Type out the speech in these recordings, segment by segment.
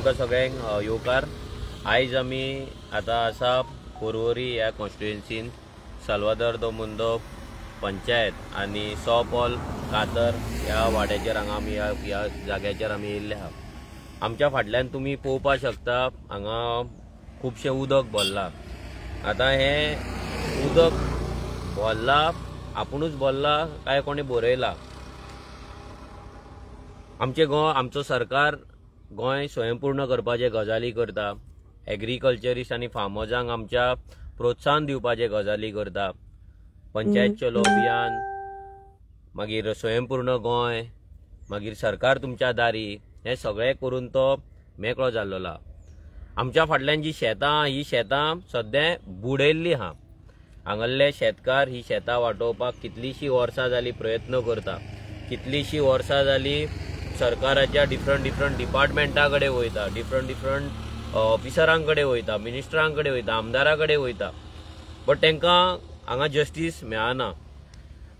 तुमकां सगळ्यांक येवकार. आयज आमी आतां आसा पोरवरी ह्या कॉन्स्टिट्युएन्सीन साल्वादोर दो मुंदो पंचायत आनी सॉ पॉल कातर ह्या वाड्याचेर हांगा आमी ह्या जाग्याचेर आमी येयल्ले आहा. आमच्या फाटल्यान तुमी पळोवपाक शकता हांगा खुबशें उदक भरलां. आतां हें उदक भरलां आपुणूच भरलां काय कोणी बरयलां? आमचे गोंय, आमचो सरकार गोंय स्वयंपूर्ण करपाचे गजाली करता, एग्रीकल्चरिस्ट आनी फार्मर्सांक आमच्या प्रोत्साहन दिवपाचे गजाली करता, पंचायत चलो अभियान, मागीर स्वयंपूर्ण गोंय, मागीर सरकार तुमच्या दारी, हें सगळें करून तो मेकळो जाल्लो. आमच्या फाटल्यान जी शेतां, ही शेतां सद्या बुडयल्ली आहा. हांगल्ले शेतकार ही शेतां वाटोवपाक कितलींशीं वर्सां जाली प्रयत्न करता, कितलींशीं वर्सां जाली सरकाराच्या डिफरंट डिफरंट डिपार्टमेंटा कडेन वयता, डिफरंट डिफरंट ऑफिसरां कडेन वयता, मिनिस्टरां कडेन वयता, आमदारा कडेन वयता, बट तांकां हांगा जस्टीस मेळना.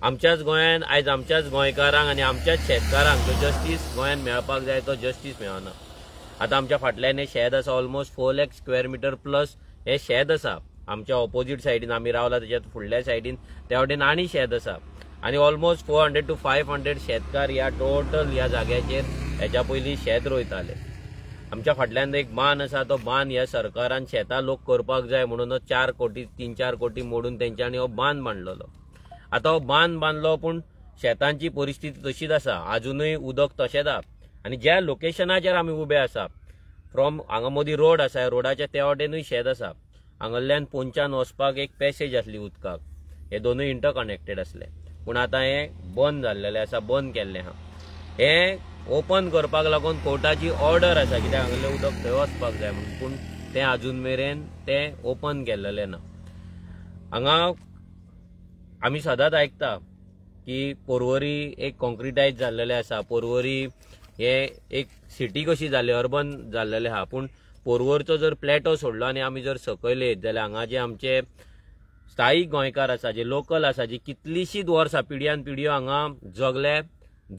आमच्याच गोंयान आयज आमच्याच गोंयकारांक आनी आमच्याच शेतकारांक जो जस्टीस गोंयान मेळपाक जाय तो जस्टीस मेळना. आतां आमच्या फाटल्यान हें शेत आसा, almost 4 lakh square metre plus हें शेत आसा. आमच्या ऑपोजीट सायडीन आमी रावला तेच्या फुडल्या सायडीन त्या वटेन आनी शेत आसा आनी ऑलमोस्ट 400 to 500 शेतकार ह्या टोटल ह्या जाग्याचेर हेच्या पयलीं शेत रोयताले. आमच्या फाटल्यान एक बांद आसा, तो बांद ह्या सरकारान शेतां लोक करपाक जाय म्हणून 4 कोटी 3-4 कोटी मोडून तेंच्यांनी हो बांद बांदलेलो. आतां हो बांद बांदलो पूण शेतांची परिस्थिती तशीच आसा, आजुनूय उदक तशेंच आसा. आनी ज्या लोकेशनाचेर आमी उबे आसा, फ्रॉम हांगा मदीं रोड आसा, रोडाच्या त्या वटेनूय शेत आसा, हांगल्ल्यान पोंच्यान वचपाक एक पॅसेज आसली उदकाक, हे दोनूय इंटरकनेक्टेड आसले, पूण आतां हें बंद जाल्लेलें आसा, बंद केल्लें आहा. हें ओपन करपाक लागून कोर्टाची ऑर्डर आसा, कित्याक हांगल्लें उदक थंय वचपाक जाय म्हणून, पूण तें आजून मेरेन तें ओपन केल्लेलें ना. हांगा आमी सदांच आयकता की पोरवरी एक कॉन्क्रिटायज जाल्लेलें आसा, पोरवरी हें एक सिटी कशी जाली, अर्बन जाल्लेलें आहा, पूण पोरवरचो जर प्लॅटो सोडलो आनी आमी जर सकयल येत जाल्यार हांगा जे आमचे स्थायीक गोंयकार आसा, जे लोकल आसा, जी कितलींशींच वर्सां पिढ्यान पिढ्यो हांगा जगले,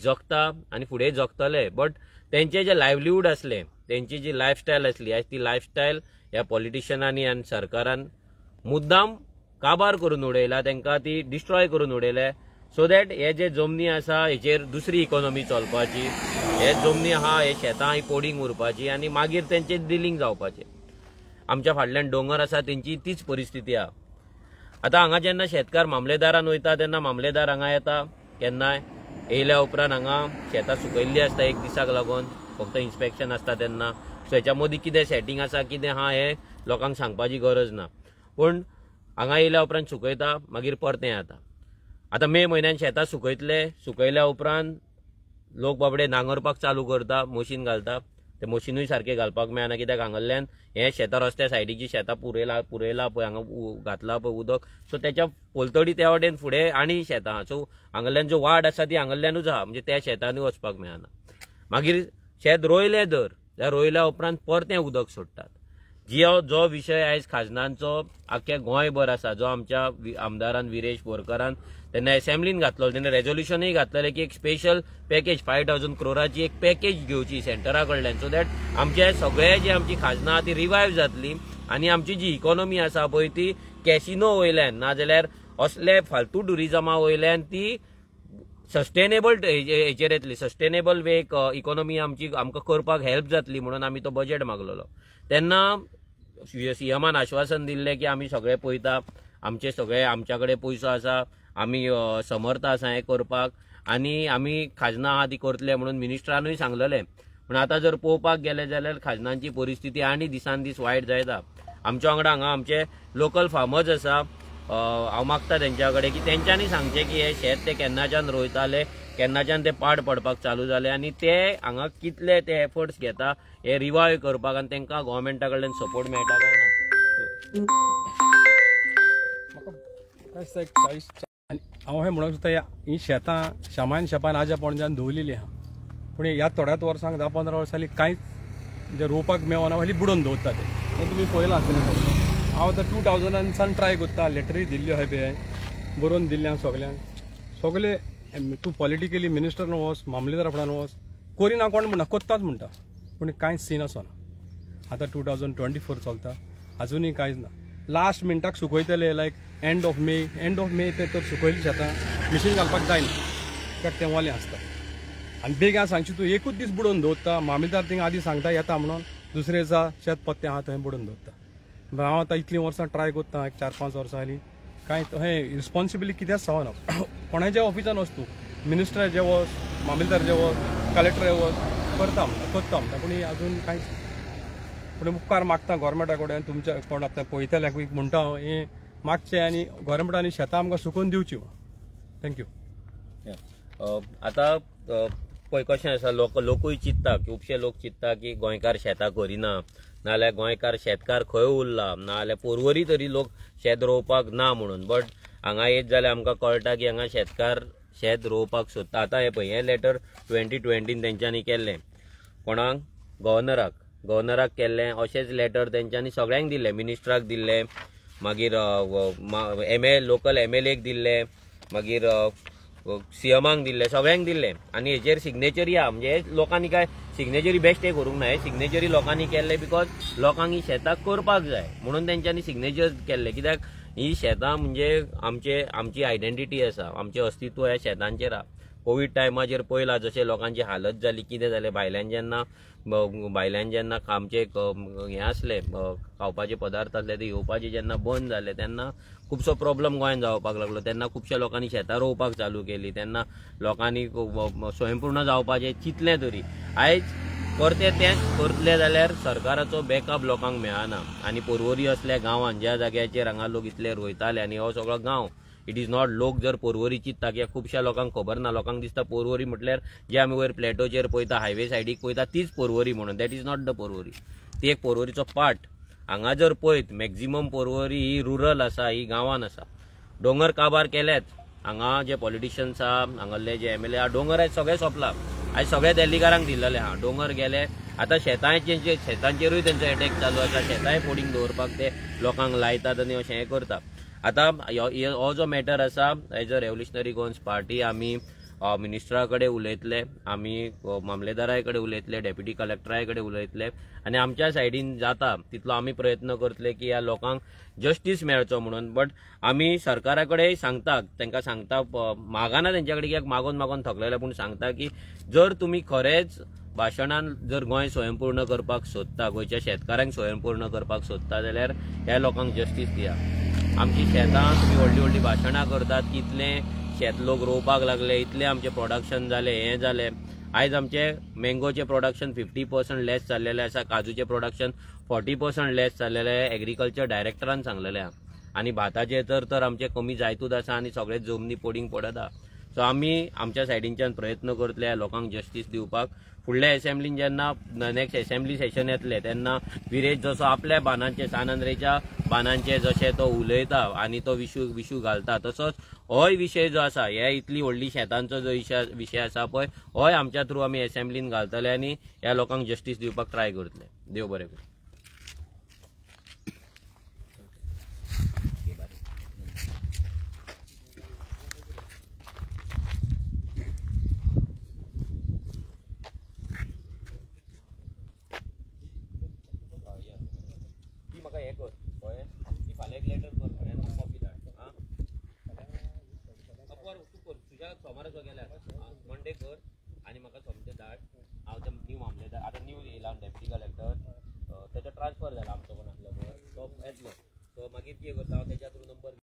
जगता आनी फुडें जगतले, बट तेंचे जे लायवलीहूड आसलें, तेंची जी लायफस्टायल आसली, आयज ती लायफस्टायल ह्या पॉलिटिशियनांनी आनी सरकारान मुद्दाम काबार करून उडयला, तांकां ती डिस्ट्रॉय करून उडयल्या, सो that हे जे जमनी आसा हेचेर दुसरी इकॉनॉमी चलपाची, हे जमनी आहा हे शेतां ही पडींग उरपाची आनी मागीर तेंचे डिलींग जावपाचें. आमच्या फाटल्यान दोंगर आसा, तेंची तीच परिस्थिती आहा. आतां हांगा जेन्ना शेतकार मामलेदारान वयता तेन्ना मामलेदार हांगा येता, केन्नाय येयल्या उपरांत हांगा शेतां सुकयल्लीं आसता एक दिसाक लागून, फक्त इन्स्पेक्शन आसता तेन्ना. सो हेच्या मदीं कितें सेटींग आसा कितें आहा हें लोकांक सांगपाची गरज ना, पूण हांगा येयल्या उपरांत सुकयता, मागीर परतें येता. आतां मे म्हयन्यान शेतां सुकयतले, सुकयल्या उपरांत लोक बाबडे नांगरपाक चालू करता, मशीन घालता, ते मशिनूय सारकें घालपाक मेळना, कित्याक हांगल्ल्यान हें शेतां रस्त्या सायडीची शेतां पुरयला पुरयला पळय, हांगा घातला पळय उदक, सो तेच्या पलतडी त्या वटेन फुडें आनी शेतां आहा, सो हांगल्ल्यान जो वाड आसा ती हांगल्ल्यानूच आहा, म्हणजे त्या शेतांनी वचपाक मेळना. मागीर शेत रोयलें जर जाल्यार रोयल्या उपरांत परतें उदक सोडटात. जो विशय आयज खाजनांचो आख्ख्या गोंयभर आसा, जो आमच्या आमदारान विरेश बोरकारान तेन्ना एसेंब्लीन घातलो, तेन्ना रेजोल्युशनूय घातलेलें की एक स्पेशल पॅकेज 5000 क्रोराची एक पॅकेज घेवची सेंटरा कडल्यान, सो that आमचे सगळे जी आमची खाजनां आहा ती रिवायव जातली आनी आमची जी इकॉनॉमी आसा पळय ती कॅसिनो वयल्यान नाजाल्यार असले फालतू टुरिजमा वयल्यान ती सस्टेनेबल हेचेर येतली, सस्टेनेबल वे इकॉनॉमी आमची आमकां करपाक हेल्प जातली म्हणून आमी तो बजेट मागलेलो. तेन्ना सीएमान आश्वासन दिल्लें की आमी सगळे पळयता, आमचे सगळे आमच्या कडेन पयसो आसा, आमी समर्थ आसा हें करपाक आनी आमी खाजनां आहा ती करतले म्हणून मिनिस्टरानूय सांगलेलें. पूण आतां जर पळोवपाक गेले जाल्यार खाजनांची परिस्थिती आनी दिसान दीस वायट जायता. आमच्या वांगडा हांगा आमचे लोकल फार्मर्स आसा, हांव मागता तेंच्या कडेन की तेंच्यांनी सांगचें की हे शेत ते केन्नाच्यान रोयताले, केन्नाच्यान ते पाड पडपाक चालू जाले आनी ते हांगा कितले ते एफर्ट्स घेता हे रिवायव करपाक आनी तांकां गव्हर्मेंटा कडल्यान सपोर्ट मेळटा काय ना. म्हाका 40 हांव हें म्हणूंक सोदता, ही शेतां शामान शेपान आज्या पणज्यान दवरलेली आहा, पूण ह्या थोड्याच वर्सांक 10-15 वर्सां कांयच जे रोवपाक मेळना हाली बुडोवन दवरता ते तुमी पळयलां आसतलें. हांव आतां 2000 ट्राय करता, लेटरूय दिल्ल्यो आहाय पळय, बरोवन दिल्लें हांव सगल्यांक, सगळे तूं पॉलिटिकली मिनिस्टर वच, मामलेदारा फुड्यान वच, करिना कोण म्हणना, करताच म्हणटा, पूण कांयच सीन आसना. आतां 2024 चलता, अजुनूय कांयच ना. लास्ट मिनटाक सुकयतले, लायक एंड ऑफ मे ते तर सुकयली शेतां, मिशीन घालपाक जायना कित्याक तें ओलें आसता. आनी बेगीन सांगची तूं एकूच दीस बुडोवन दवरता, मामलेदार थिंगा आदी सांगता येता म्हणून, दुसरे दिसा शेत पत्तें आहा थंय बुडोवन दवरता. हांव आतां इतलीं वर्सां ट्राय करता, एक 4-5 वर्सां जालीं, कांय हें रिस्पोन्सिबिलिटी कित्याच जावना. कोणाच्या ऑफिसान वच तूं, मिनिस्टराचे वच, मामलेदाराचे वच, कलेक्टराचे वच, करता म्हणटा, पूण अजून कांयच. पूण उपकार मागता गोवोरमेंटा कडेन, तुमच्या कोण आतां पळयतल्याक म्हणटा हांव हें मागचें आनी गोवोरमेंटान शेतां आमकां सुकोवन दिवची. Thank you. आतां पळय कशें आसा, लोकूय चिंत्ता, खुबशे लोक चिंत्ता की गोंयकार शेतां करिना, नाजाल्यार गोंयकार शेतकार खंय उरला, नाजाल्यार पोरवरी तरी लोक शेत रोवपाक ना म्हणून. बट हांगा येत जाल्यार आमकां कळटा की हांगा शेतकार शेत रोवपाक सोदता. आतां हें पळय, हें लेटर 2020 तेंच्यांनी केल्लें, कोणाक, गव्हर्नराक केल्लें. अशेंच लेटर तेंच्यांनी सगळ्यांक दिल्लें, मिनिस्टराक दिल्लें, मागीर लोकल MLA दिल्लें, मागीर सीएमाक दिल्लें, सगळ्यांक दिल्लें. आनी हेचेर सिग्नेचरी आहा, म्हणजे लोकांनी काय सिग्नेचरी बेश्टे करूंक ना, हे सिग्नेचरी लोकांनी केल्ले because लोकांक ही शेतां करपाक जाय म्हणून तेंच्यांनी सिग्नेचर केल्ले. कित्याक ही शेतां म्हणजे आमची आयडेंटिटी आसा, आमचें अस्तित्व ह्या शेतांचेर आहा. कोवीड टायमाचेर पळयला जशें लोकांची हालत जाली, कितें जालें, भायल्यान जेन्ना आमचे हें आसले खावपाचे पदार्थ आसले ते येवपाचे जेन्ना बंद जाले तेन्ना खुबसो प्रॉब्लम गोंयांत जावपाक लागलो. तेन्ना खुबश्या लोकांनी शेतां रोवपाक चालू केली, तेन्ना लोकांनी स्वयंपूर्ण जावपाचें चिंतलें तरी. आयज परते तेंच करतले जाल्यार सरकाराचो बॅकअप लोकांक मेळना. आनी पोरवरी असल्या गांवांत ज्या जाग्याचेर हांगा लोक इतले रोयताले, आनी हो सगळो गांव it is not, लोक जर पोरवरी चिंत्ता कित्याक खुबश्या लोकांक खबर ना, लोकांक दिसता पोरवरी म्हटल्यार जे आमी वयर प्लेटोचेर पळयता, हायवे सायडीक पळयता तीच पोरवरी म्हणून. That is not the Porvorim, ती एक पोरवरीचो पार्ट. हांगा जर पळयत मॅक्झिमम पोरवरी ही रुरल आसा, ही गांवान आसा. दोंगर काबार केल्यात हांगा जे पॉलिटिशियन्स आहा, हांगासले जे MLA आहा, दोंगर आयज सगळे सोंपला, आयज सगळे दिल्लीकारांक दिल्लेले आहा, दोंगर गेले. आतां शेतांचेरूय तेंचो एटॅक चालू आसा, शेतांय फोडींग दवरपाक ते लोकांक लायतात आनी अशें हें करता. आतां हो जो मॅटर आसा, as a revolutionary Goans party आमी मिनिस्टरा कडेन उलयतले, आमी मामलेदारा कडेन उलयतले, डेप्युटी कलेक्टरा कडेन उलयतले, आनी आमच्या सायडीन जाता तितलो आमी प्रयत्न करतले की ह्या लोकांक जस्टीस मेळचो म्हणून. बट आमी सरकारा कडेन सांगता, तांकां सांगता, मागना तेंच्या कडेन कित्याक मागोन मागोन थकलेले, पूण सांगता की जर तुमी खरेंच भाशणान जर गोंय स्वयंपूर्ण करपाक सोदता, गोंयच्या शेतकारांक स्वयंपूर्ण करपाक सोदता जाल्यार ह्या लोकांक जस्टीस दिया. आमची शेतां तुमी व्हडली व्हडली भाशणां करतात, कितलें शेत लोक रोवपाक लागले, इतलें आमचें प्रोडक्शन जालें, हें जालें. आयज आमचे मँगोचें प्रोडक्शन 50% लेस जाल्लेलें आसा, काजूचें प्रोडक्शन 40% लेस जाल्लेलें एग्रीकल्चर डायरेक्टरान सांगलेलें आहा. आनी भाताचें तर आमचें कमी जायतूच आसा आनी सगळे जमनी पडींग पडत आहा. सो आमी आमच्या सायडीनच्यान प्रयत्न करतले लोकांक जस्टीस दिवपाक. फुडल्या एसेंब्लीन जेन्ना नेक्स्ट एसेंब्ली सेशन येतलें तेन्ना विरेश जसो आपल्या बानांचे, सान आंद्रेच्या बानांचे जशें तो उलयता आनी तो विशू घालता, तसोच होय विशय जो आसा, हे इतली व्हडली शेतांचो जो विशय आसा पळय, होय आमच्या थ्रू आमी एसेंब्लीन घालतले आनी ह्या लोकांक जस्टीस दिवपाक ट्राय करतले. देव बरें करूं. सोमाराचो गेल्यार मंडे कर आनी म्हाका सोमतें धाड. हांव ते न्यू मामलेदार, आतां न्यू येयला डेप्युटी कलेक्टर, तेचो ट्रान्सफर जाला आमचो कोण आसलो पळय, तो येतलो, सो मागीर कितें करता हांव तेच्या थ्रू नंबर